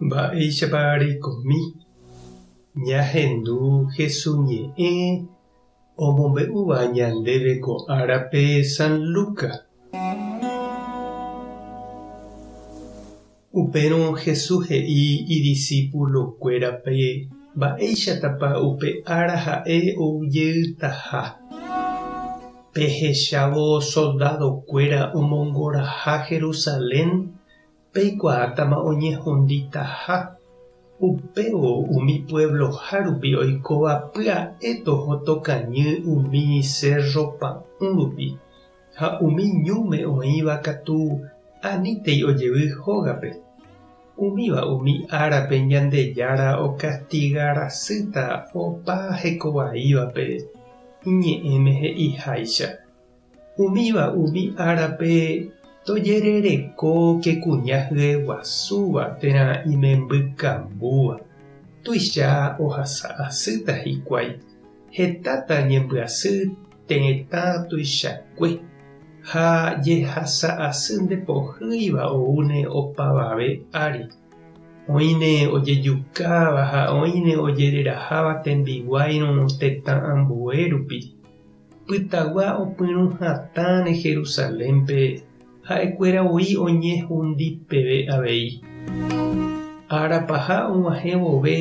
Mba'éichapa reikomi ñahendu Hesu ñe'ẽ omombe'úva ñandéve ko árape San Lucas? Upérõ Jesús he'i idisípulokuérape mba'éichatapa upe ára ha'e ou jeytaha. Pehechávo soldadokuéra omongoraha Jerusalén, peikuaátama oñehunditaha. Upévo umi puevloha rupi oikóva pya'e toho tokañy umi sérro pa'ũ rupi. Ha umi ñúme oĩva katu anítei ojevy hógape. Umíva umi árape Ñandejára okastiga rasýta opa hekovaívape iñe'ẽme he'iháicha. Umíva umi árape tojerereko ke kuña hyeguasúva térã imembykambúva, tuicha ohasa asýta hikuái. Hetáta ñembyasy tetã tuichakue ha jehasa asy ndepohýiva oúne opavave ári. Oĩne ojejukáva ha oĩne ojereraháva tembiguáirõ tetã ambue rupi. Pytagua opyrũ hatãne Jerusalénpe ha'ekuéra voi oñehundi peve avei. Ára paha og̃uahẽ vove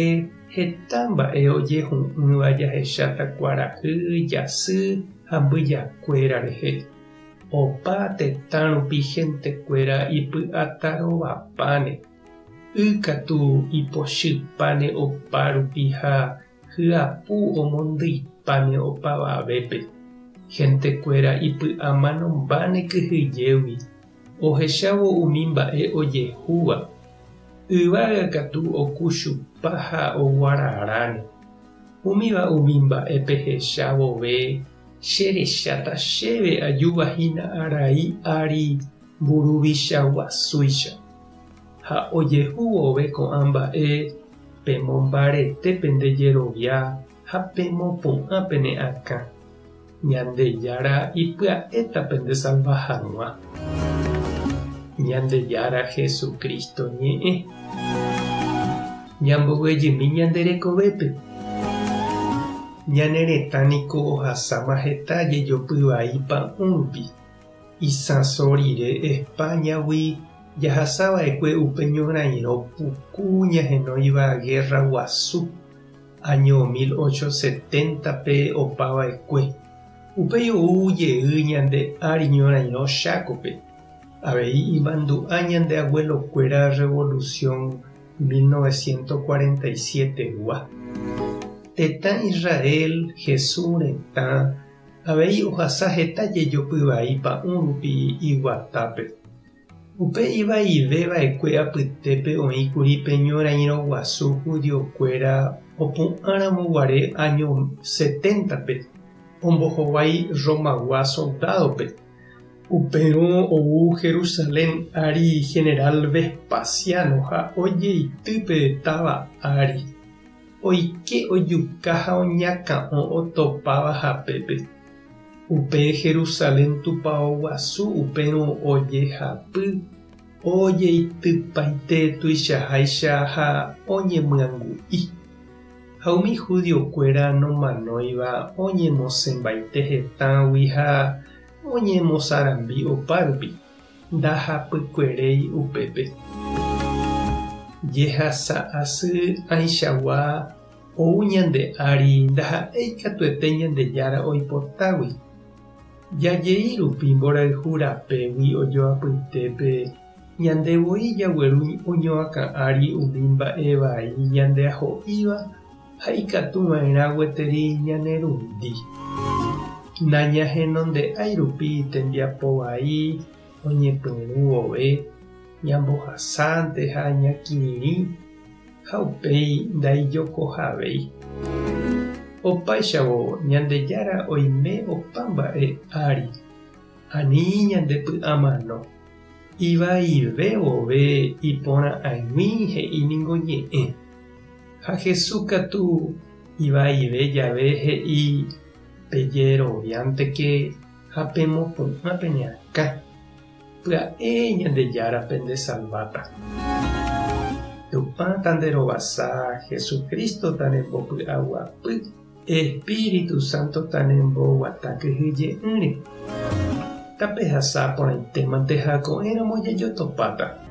heta mba'e ojehu'ỹva jahecháta kuarahy, jasy ha mbyjakuéra rehe. Opa tetã rupi hentekuéra ipy'atarovapáne, y katu ipochypáne opa rupi ha Hyapu omondyipáne opavavépe. Hentekuéra ipy'a manombáne kyhyjégui ohechávo umi mba'e ojehúva. Yvága katu okuchupa ha oguararáne. Umíva umi mba'e pehecha vove che recháta chéve ajúva hína arai ári mburuvicha guasúicha. Ha ojehu vove ko'ã mba'e Pemombarete pende jerovia ha pemopu'ã pene akã. Ñandejára ipya'éta pendesalva hag̃ua. Ñandejára Jesucristo ñe'ẽ. Ñamboguejymi ñande rekovépe. Ñane retã niko ohasáma heta jejopy vai pa'ũ rupi. Isãso rire España-gui jahasava'ekue upe ñorairõ puku ñahenóiva Guerra Guasu, áño 1870-pe opava'ekue. Upéi ou jey ñande ári ñorairõ Chákope. Avei imandu'a ñande abuelo-kuéra Revolución 1947-gua. Tetã Israel, Jesús retã, Avei ohasa heta jejopy vai pa'ũ rupi iguatápe. Upe ivaive va'ekue apytépe oĩ kuri pe ñorairõ guasu judiokuéra opu'ãramo guare áño seténtape ombohovái Romagua soldádope. Upérõ ou Jerusalén ári generál Vespasiano ha ojeity pe táva ári. Oike ojuka ha oñakã'o otopáva hapépe. Upe Jerusalén tupao guasu upérõ ojehapy, ojeitypaite tuichaháicha ha oñemyangu'i. Ha umi judiokuéra nomanóiva oñemosẽmbaite hetãgui ha oñemosarambi opárupi. Ndahapykueréi upépe. Jehasa asy ãichagua ou ñande ári ndaha'éi katuete Ñandejára oipotágui. Jajei rupi mborayhu rapégui ojoapytépe ñande voi jagueru oñoakã ári umi mba'e vai ñandeaho'íva ha ikatu va'erã gueteri ñanerundi. Nañahenonde'ái rupi tembiapo vai oñepyrũ vove ñambohasánte ha ñakirirĩ ha upéi ndaijokohavéi. Opáichavo Ñandejára oime opa mba'e ári, ani ñandepy'amano. Ivaive vove iporã'aig̃ui he'i ningo ñe'ẽ. Ha Jesús katu ivaive jave he'i, Pejeroviánteke ha pemopu'ã pene akã, pya'e Ñandejára pendesalváta. Tupã tanderovasa, Jesucristo tanembopy'aguapy, Espíritu Santo tanemboguata kyhyje'ỹre. Tapehasa porãitémante ha ko'ẽramo jajotopáta.